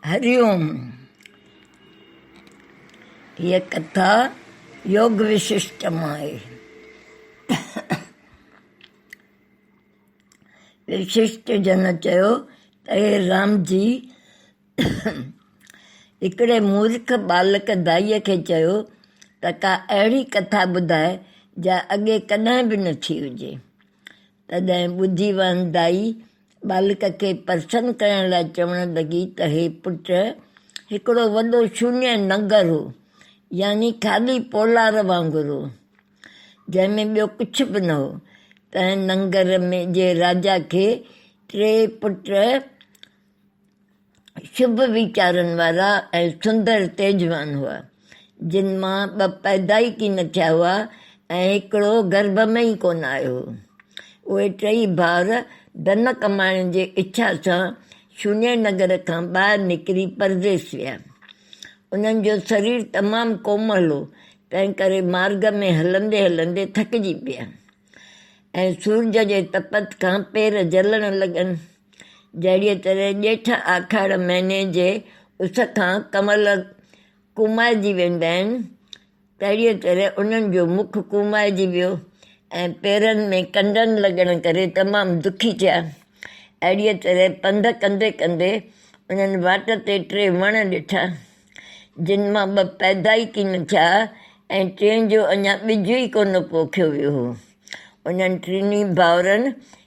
هري اوم. هيء ڪٿا يوگ وششٽ مان آهي. وششٽ جن چيو ته هي رام جي! هڪڙي مورک ٻالڪ دائيء کي چيو ته ڪا اهڙي ڪٿا ٻڌاء جا اڳي ڪڏهن به نه ٿي هجي. تڏهن ٻڌيوان دائي ٻالڪ کي پرسن ڪرڻ لاء چوڻ لڳي ته هي پٽ، هڪڙو وڏو شونيه ننگر هو، يعني خالي پولار وانگر هو، جنهن ۾ ٻيو ڪجهه به نه هو. تنهن ننگر جي راجا کي ٽي پٽ شڀ ويچارن وارا ۽ سندر تيجوان هئا، جن مان ٻه پيدا ئي ڪين ٿيا هئا ۽ هڪڙو گرڀ ۾ ئي ڪونه آيو هو. اهي ٽئي ڀائر ڌن ڪمائڻ جي اڇا سان شونيه نگر کان ٻاهر نڪري پرديس ويا. انهن جو سرير تمام ڪومل هو، تنهنڪري مارڳ ۾ هلندي هلندي ٿڪجي پيا ۽ سورج جي تپت کان پير جلڻ لڳن. جهڙيء طرح ڄيٺ آکاڙ مهيني جي اس کان ڪنول ڪومائجي ويندا آهن، تهڙيء طرح انهن جو مک ڪومائجي ويو ۽ پيرن ۾ ڪنڊن لڳڻ ڪري تمام دکي ٿيا. اهڙيء طرح پنڌ ڪندي ڪندي انهن واٽ تي ٽي وڻ ڏٺا، جن مان ٻه پيدا ئي ڪين ٿيا ۽ ٽئين جو اڃا ٻج ئي ڪونه پوکيو ويو هو. انهن ٽنهي ڀائرن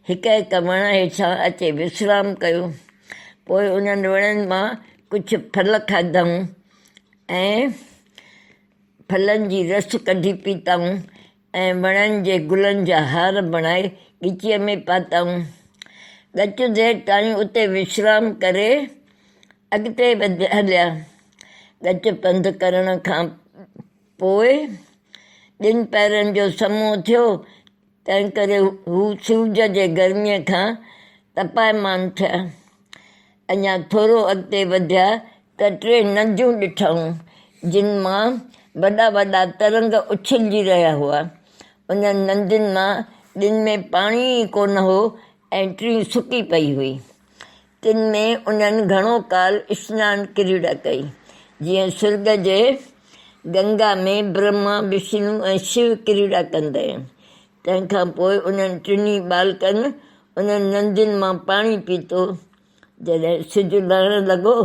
هڪ هڪ وڻ هيٺان اچي وشرام ڪيو. پوء انهن وڻن مان ڪجهه ڦل کاڌائون ۽ ڦلن جي رس ڪڍي پيتائون ۽ وڻن جي گلن جا هار بڻائي ڳچيء ۾ پاتائون. ڳچ دير تائين اتي وشرام ڪري اڳتي هليا. ڳچ پنڌ ڪرڻ کان پوء ٻن پهرن جو سمو ٿيو، تنهنڪري هو سورج جي گرميء کان تپايمان ٿيا. اڃا ٿورو اڳتي وڌيا ته ٽي نديون ڏٺائون، جن مان وڏا وڏا ترنگ اڇلجي رهيا هئا. انهن ندين مان ٻن ۾ پاڻي ئي ڪونه هو ۽ ٽين سڪي پئي هئي. تن ۾ انهن گهڻو ڪال اشنان ڪريڙا ڪئي، جيئن سرڳ جي گنگا ۾ برهما، وشنو ۽ شو ڪريڙا ڪندا آهن. تنهن کان پوء انهن ٽنهي ٻالڪن انهن ندين مان پاڻي پيتو. جڏهن سج لهڻ لڳو،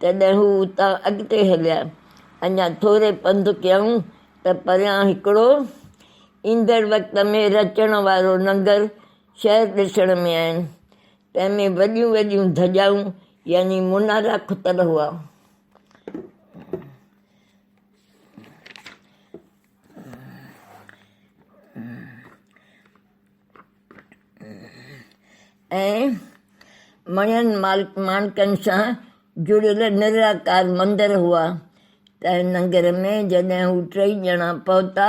تڏهن هو اتان اڳتي هليا. اڃا ٿوري پنڌ ڪيائون ته پريان هڪڙو ايندڙ وقت ۾ رچڻ وارو ننگر شهر ڏسڻ ۾ آين. تنهن ۾ وڏيون وڏيون ڌڄائون يعني منارا کتل هئا. ۽ مڻين ماڻڪن سان جڙيل نراڪار مندر هئا. تنهن ننگر ۾ جڏهن هو ٽئي ڄڻا پهتا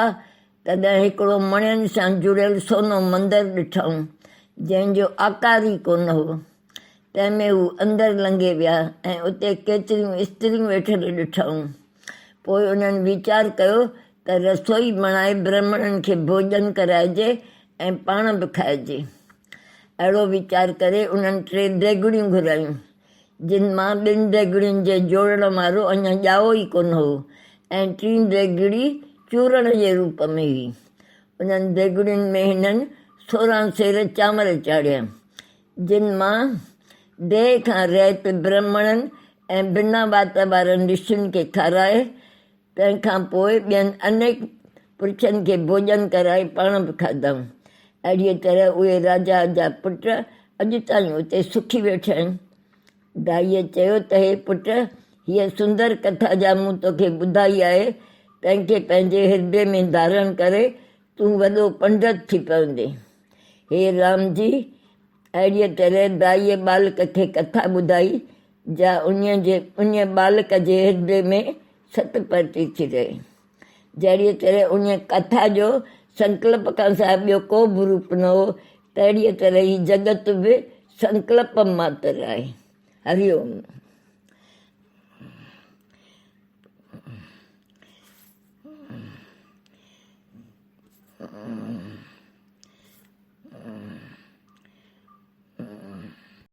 تڏهن هڪڙو مڻين سان جڙيل سونو مندر ڏٺائون، جنهن جو آڪار ئي ڪونه هو. تنهن ۾ هو اندر لنگهي ويا ۽ اتي ڪيتريون استريون ويٺل ڏٺائون. پوء انهن ويچار ڪيو ته رسوئي بڻائي برهمڻن کي ڀوڄن ڪرائجي ۽ پاڻ به کائجي. اهڙو ويچار ڪري انهن ٽي ديڳڙيون گهرايون. جن مان ٻن ديڳڙين جي جوڙڻ وارو اڃا ڄائو ئي ڪونه هو ۽ ٽين ديڳڙي چورڻ جي روپ ۾ هئي. انهن ديڳڙين ۾ هنن 16 سير چانور چاڙهيا، جن مان ديهه کان رهت برهمڻن ۽ بنا وات وارن رشين کي کارائي، تنهن کان پوء ٻين انيڪ پرشن کي ڀوڄن ڪرائي پاڻ به کاڌائون. اهڙيء طرح اهي راجا جا پٽ اڄ تائين اتي سکي ويٺا آهن. دائيء چيو ته هي پٽ، هيء سندر ڪٿا جا مون توکي ٻڌائي آهي، تنهن کي پنهنجي هردي ۾ ڌارڻ ڪري تون وڏو پنڊت ٿي پوندين. هي رام جي! اهڙيء طرح دائيء ٻالڪ کي ڪٿا ٻڌائي، جا انهيء ٻالڪ جي هردي ۾ ست پرتي ٿي رهي. جهڙيء طرح انهيء ڪٿا جو سنڪلپ کان سواء ٻيو ڪو به روپ نه هو، تهڙيء طرح هي جڳت به سنڪلپ ماتر آهي. هري اوم.